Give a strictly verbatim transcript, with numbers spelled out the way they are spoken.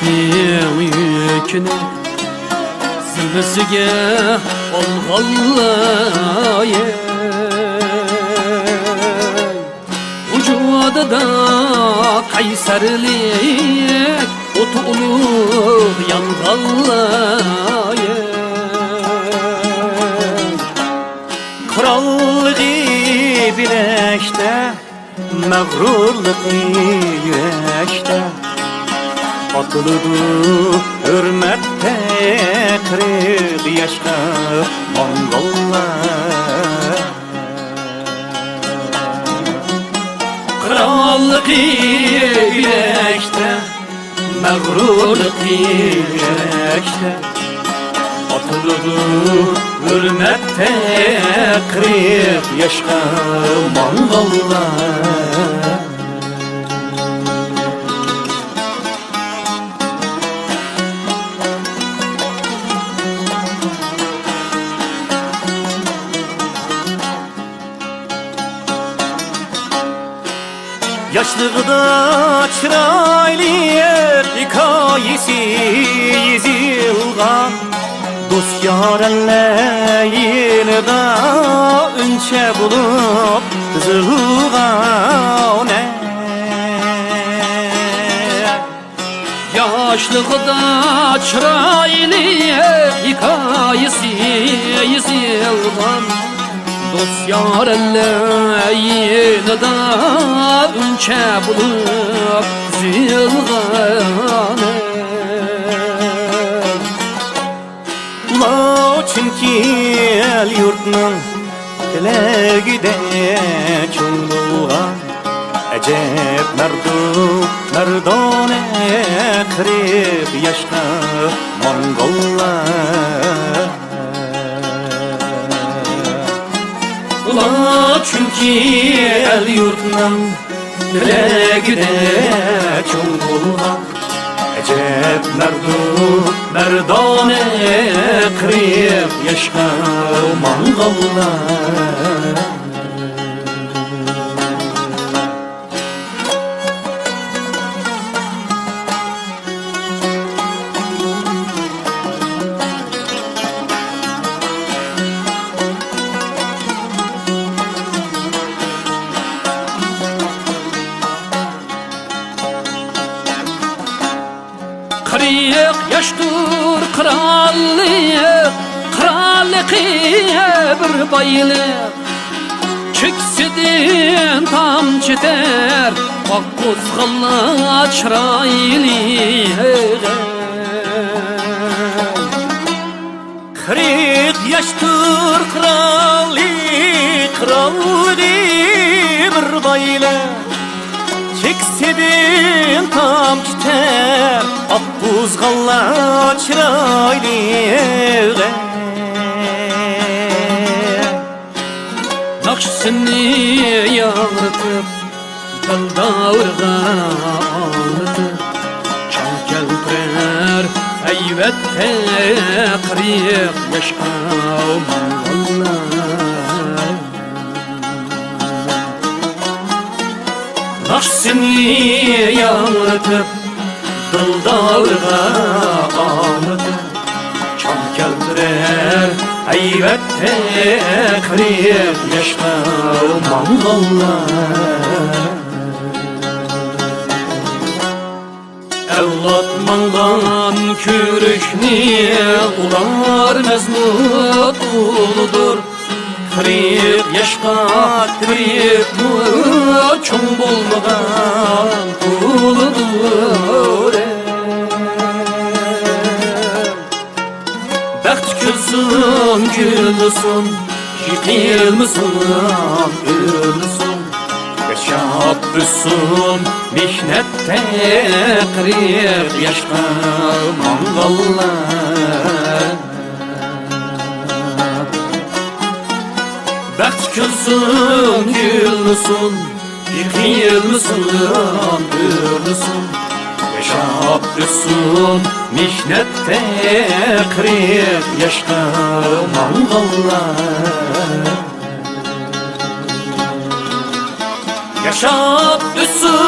يۈكىنى زىممىسىگە ئالغانلار، ۋۇجۇدىدا قەيسەرلىك ئوتى ئۇلۇغ يانغانلار. قوراللىقى بىلەكتە، مەغرۇرلۇقى يۈرەكتە، ئاتىلىدۇ ھۆرمەتتە قىرىق ياشقا موڭغۇللار. قوراللىقى يۈرەكتە، مەغرۇرلۇقى يۈرەكتە، ئاتىلىدۇ ھۆرمەتتە قىرىق ياشقا موڭغۇللار. ياشلىقىدا چىرايلىق ھېكايىسى يېزىلغان، دوست-يارەنلەر يېنىدا ئۈنچە بولۇپ تىزىلغان. ياشلىقىدا چىرايلىق ھېكايىسى يېزىلغان، دوست-يارەنلەر يېنىدا ئۈنچە بولۇپ تىزىلغان. ئۇلار چۈنكى ئەل-يۇرتنىڭ تىلەگىدە چوڭ بولغان، ئەجەب مەردۇ مەردانە قىرىق ياشقا موڭغۇللار. ئۇلار چۈنكى ئەل-يۇرتنىڭ تىلەگىدە چوڭ بولغان، ئەجەب مەردۇ مەردانە قىرىق ياشقا موڭغۇللار. قىرىق ياشتۇر قىرانلىق، قىرانلىقى بىر بايلىق. چېكىسىدىن تامچە تەر ئاققۇزغانلار چىرايلىق. قىرىق ياشتۇر قىرانلىق، قىرانلىقى بىر بايلىق. چېكىسىدىن تامچە تەر ئاققۇزغانلار چىرايلىق. ناخشىسىنى ياڭرىتىپ، دىلدارغا ئاڭلىتىپ، چاڭ كەلتۈرەر ھەيۋەتتە قىرىق ياشقا موڭغۇللار. ناخشىسىنى ياڭرىتىپ، دىلدارغا ئاڭلىتىپ، چاڭ كەلتۈرەر ھەيۋەتتە قىرىق ياشقا موڭغۇللار. ئەۋلاد ماڭغان كۆرۈكنى ئۇلار مەزمۇت ئۇلىدۇر. قىرىق ياشقا قىرىقمۇ چوڭ بولمىغان ئۇلىدۇر. بەخت كۈلسۇن، گۈللىسۇن، يىقىلمىسۇن، ئۆرلىسۇن، ياشاپ ئۆتسۇن مېھنەتتە قىرىق ياشقا موڭغۇللار. بەخت كۈلسۇن، گۈللىسۇن، يىقىلمىسۇن، ئۆرلىسۇن، ياشاپ ئۆتسۇن مېھنەتتە قىرىق ياشقا موڭغۇللار. ياشاپ ئۆتسۇن